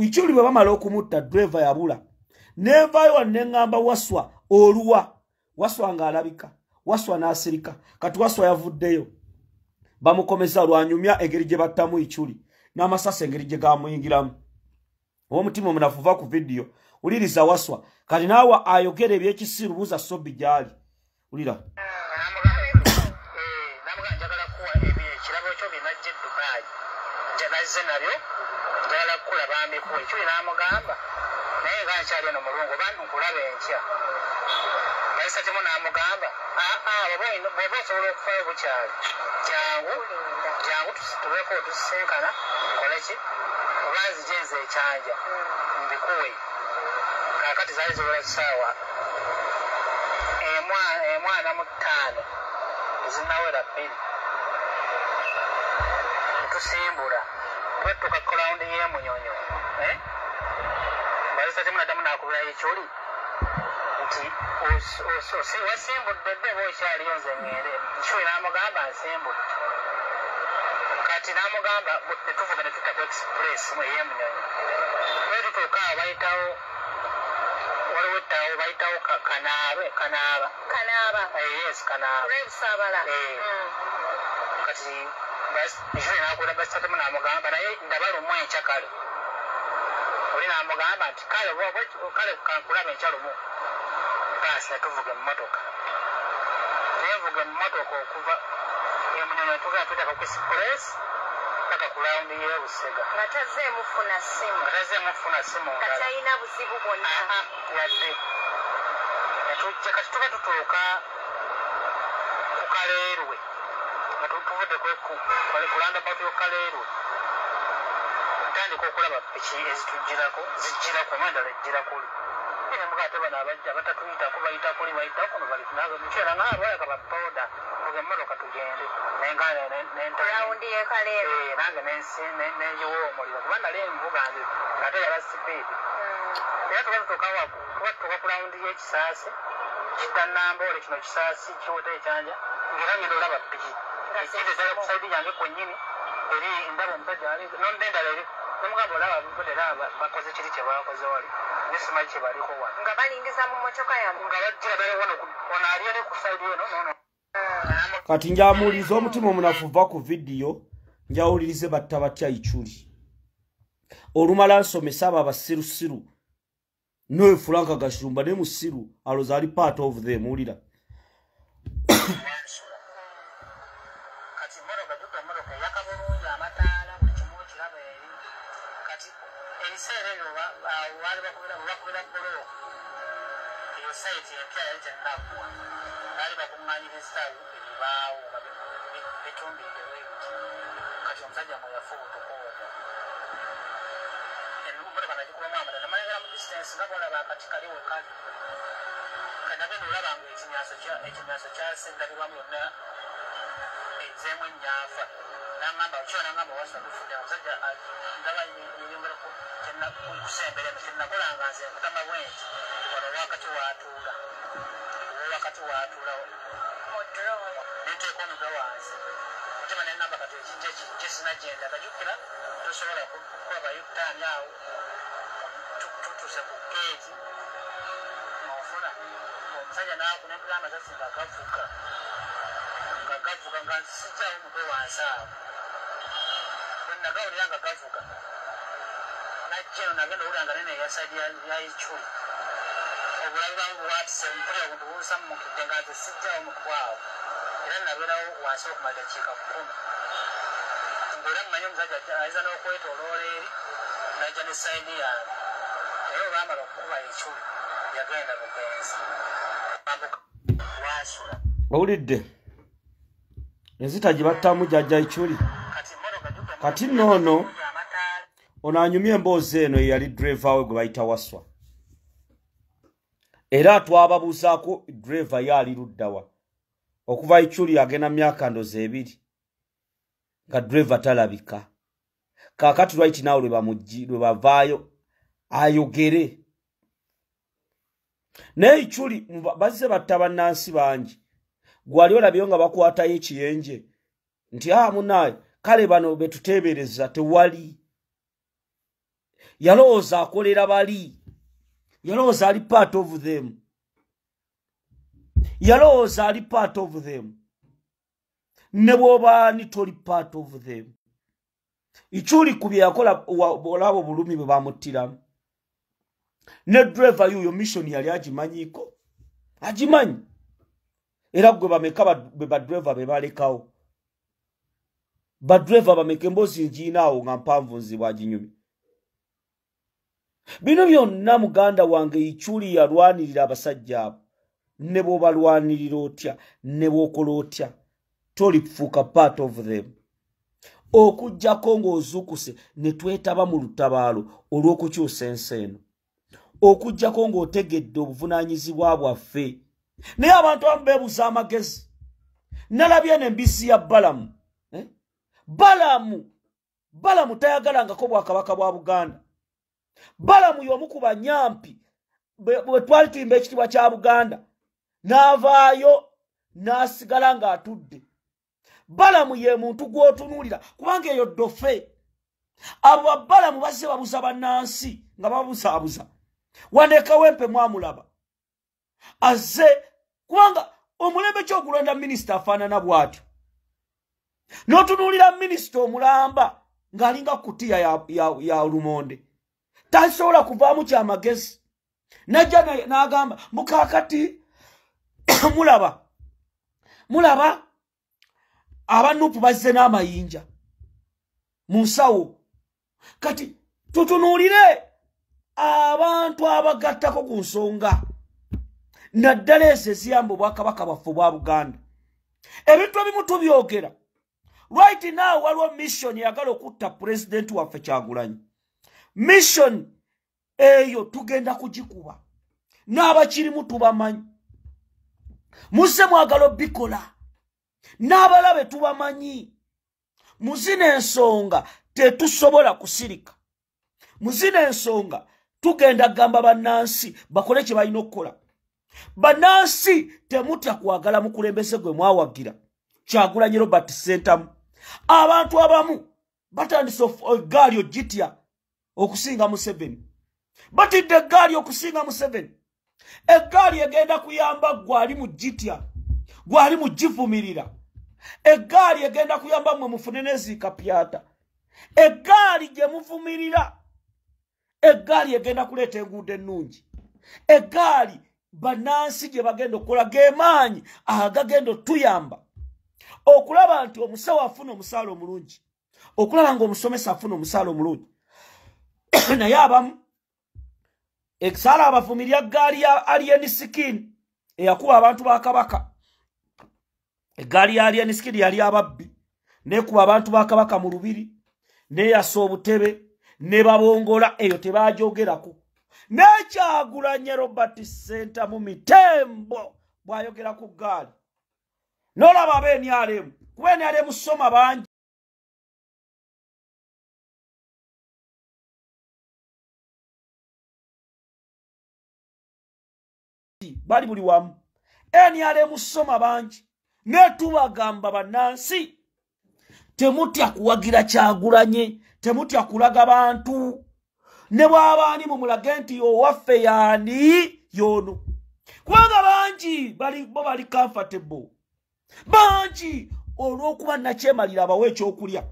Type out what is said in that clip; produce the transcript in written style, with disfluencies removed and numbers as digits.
Ichuli bwe bamala okumutta, driver yabula. Nenvaayo neŋŋamba Waswa oluwa. Waswa ng'alabika, Waswa n'asirika. Kati Waswa yavuddeyo, bamukomeza lwanyumya engeri gye battamu Ichuli n'amasasi engeri gye gamuyingiramu. Ow'omutima omunafu, va ku vidiyo, wuliriza Waswa. Kati naawe ayogera ebyekisiru, buuza Sobbi gy'ali. Wulira. Namugamba, "Njagala kuwa ekirabo kyo bye najja e Dubai, nazze nabyo, njagala kukulaba mbikuwa." Ekyuli n'amugamba, "Naye nga nkyali eno mulungu, oba nkulaba enkya." Baisatimu n'amugamba, "Aa, bw'oba osobola okufayo bukyali, jangu, jangu tubeeko tusisinkana, nkole ki, oba nzije nze ekyanja mbikuwe." Kaakati zaali ziwera ssaawa 1:45, tezinnawera 2. Netusimbula, twettuka ku rawundi y'emunyonyo. Balisatimu naddamu n'akubirayo ekyoli nti, "Wasimbudde dde oba okyaliyo nze ŋŋende?" Ekyoli n'amugamba, "Nsimbudde." Kati n'amugamba, netuvuga ne tudda ku express ey'emunyonyo. Bwe tutuuka awo bayitawo, waliwo ettaawo bayitawo Kanaabe, Kanaaba. Kanaaba. Yes, Kanaaba. Olw'Ebusaabala. Eh. Kati Ekyoli n'akubira Basatemu n'amugamba, "Naye ndaba lumu enkya." Kale oli n'amugamba nti, "Kale kale kankulaba enkya lumu." Baasi netuvuga emmotoka, nenvuga emmotoka okuva emunyonyo, tugenda tuyitaka ku express paka ku rawundi y'ebusega. Nga tazzeemu funa ssimu? Nga tazeemu kufuna simu Nga ndala. Talina buzibu bwonna? Aa, yadde. Netujja, kati tuba tutuuka ku Kaleerwe, nga tuvudde ku roundabout y'Okaleerwe, ntandika okulaba piki ezitujjirako, zijjira kuno, endala ejjira kuli. Nemuga, ate bano abajja batatuyitako, bayita kuli, bayita kuno, bali mukyera nga abalaka ba boda, vuga emmotoka tugende. Naye nga Rawundi y'e Kaleerwe. Eh, nange nenjiwa omuliro kuba nali nvuga nze ngate yaba speed. Era tuba tutuuka tuba tutuuka ku rawundi y'ekisaasi kitannamboole kino kisaasi kiweta ekyanja, ngera ngenda olaba piki Nga ejjidde ddala ku side yange kwennyini eri, ndaba omusajja ali nonda endala eri, nemugamba, "Olaba era bakoze kiri kye bakoze wali, naye simanyi kye baliko wano." Nga balingiza mu motoka yammwe? Nga bajjira ddala wano ono ali eri ku side eno nono. Kati njamuwuliriza omutima omunafu, va ku vidiyo, njawulirize batta batya Ichuli. Olumala nsomesa abo abasirusiru noyo Franka Gashumba ne musiru aloza ali part of them. Wulira. Wansula. Kati emmotoka jjukira emmotoka eyaka bulungi, amataala, buli kimu okiraba eri. Kati ebiseera ebyo awo baali bakubira bulooka, eyo site empya yali tennaggwa, baali bakuŋŋaanyirizaayo ebibaawo nga bitumbiddewo ebiti. Kati omusajja mwe yafubutuka omwo, emmotoka nagikubamu amata, namalengera mu distance nga bwolaba akati kali we kali. Kati nagenda olaba nga ekimyanso kyasendabirwamu yonna ezzeemu ennyanfa. Nangamba kyo, nangamba, "Waswa, tufudde." Omusajja ndaba yeyongera kusembera eno. Kyenakolanga nze nkutama bwenti wano wakati watuula, owakati watuula. Mu drone. Nenteeka omutwe wansi, mutima nengamba, "Kati ekijja kijje, sina gyenda." Kajukira tosobola kukuba U-turn awo tutuuse ku geeti ofuna omusajja nakunempula amasasi nga gavuga, nga gavuga, nga sijjawo omutwe wansi awo. Bwe nagawulira nga gavuga, najja eno, nagenda owulira nga nene eya side ya Ichuli, obulabi bwangu bwatise, mpulira obuntu bunsammukidde nga nze sijjawo mutwe awo. Era nabeerawo wansi okumala dakiika 10, ngaera mmanyi omusajja ayinza n'okwetoloola eri najja ne side yange. Naye olwamala okukuba ekyuli, yagenda bugenzi ambuka wansula. Owulidde enzita gye battamu jjajja Ichuli? Kati emmotoka jjukira Kati nno ono amataala. Ono anyumya emboozi eno eyali driver we gwe bayita Waswa. Era twababuuzaako driver ye ali luddawa. Okuva Ichuli agenda myaka ndoza 2 nga driver talabika. Kaakati right now lwe bavaayo ayogere. Naye Ichuli bazze batta bannansi bangi. Gwali olabyeyo nga bakwatayo ekiyenje nti a munaaye, kale bano betuteebereza tewali. Yalowooza akolera bali, yalowooza ali part of them, yalowooza ali part of them. Ne bw'oba ni toli part of them. Ichuli ku bye yakola, olaba obulumi bwe bamuttiramu. Ne driver yuyo mission yali agimanyiiko, agimanyi. Era gwe bameka be badriver be balekawo? Badriver bameka? Emboozi ngiinaawo nga mpanvu, nzibu aginyumye. Bino byonna, muganda wange, Ichuli yalwanirira abasajja abo. Ne bw'obalwanirira otya, ne bw'okola otya, tolifuuka part of them, okuggyako ng'ozuukuse ne twetaba mu lutabaalo olw'okukyusa ensi eno, okuggyako ng'otegedde obuvunaanyizibwa bwaffe. Naye abantu abamu beebuza amagezi. Nalabye n'embisi ya Balamu, eh? Balamu, Balamu tayagalangako bwakabaka bwa Buganda. Balamu y'omu ku banyampi bwe twali tuyimba ekitiibwa kya Buganda, n'avaayo n'asigala ng'atudde. Balamu ye muntu gw'otunuulira, kubanga eyo ddofe. Abo babalamu bazze babuza bannansi nga babuzaabuza. Wanekawempe mwamulaba azze, kubanga omulembe kyogulonda minisita afaanana bw'atyo, n'otunuulira minisita omulamba ng'alinga kutiya ya lumonde, tasobola kuvaamu kyamagezi. Najja n'agamba mukaakati mulaba, mulaba abanupu bazze n'amayinja mu nsawo. Kati tutunuulire abantu abagattako ku nsonga, naddala ezo eziyamba obwakabaka bwaffe obwa Buganda. Ebintu ebimu tubyogera. Right now waliwo mission eyagala okutta pulezidenti waffe Kyagulanyi. Mission eyo tugenda kugikuba, n'abakirimu tubamanyi. Muzze mwagala obikola, n'abalabe tubamanyi. Muzina ensonga tetusobola kusirika. Muzina ensonga tugenda gamba bannansi bakole kye balina okukola. Bannansi, temutya kwagala mukulembeze gwe mwawagira, Kyagulanyi Robert Ssentamu. Abantu abamu batandise eggaali ogitya okusinga Museveni, batidde eggaali okusinga Museveni. Eggaali egenda kuyamba gwali mu gitya, gwali mu givumirira. Eggaali egenda kuyamba mmwe mufune neziikapyata. Eggaali gye muvumirira, eggaali egenda kuleeta enguudo ennungi. Eggaali bannansi gye bagenda okukola gemaanyi agagenda otuyamba okulaba nti omusawo afuna omusaala omulungi, okulaba nga omusomesa afuna omusaala omulungi. Naye abamu ekisaala abavumirya ggaali ya Alien Skin eyakuba abantu ba Kabaka. Eggaali ya Alien Skin yali ababbi, nekuba abantu ba Kabaka mu lubiri, neyasa obutebe ne babongola. Eyo tebajogerako. Nekyagulanye Robert Ssentamu mitembo bw'ayogera ku ggaali, n'olaba ab'NRM, kuba NRM soma bangi. Bali buli wamu. NRM soma bangi. Netubagamba bannansi, temutya kuwagira Kyagulanye, temutya kulaga bantu. Ne bw'abaani mumulage nti owaffe yaani yono, kubanga bangi bali bo bali comfortable, bangi olw'okuba nakyemalira abawa ekyokulya.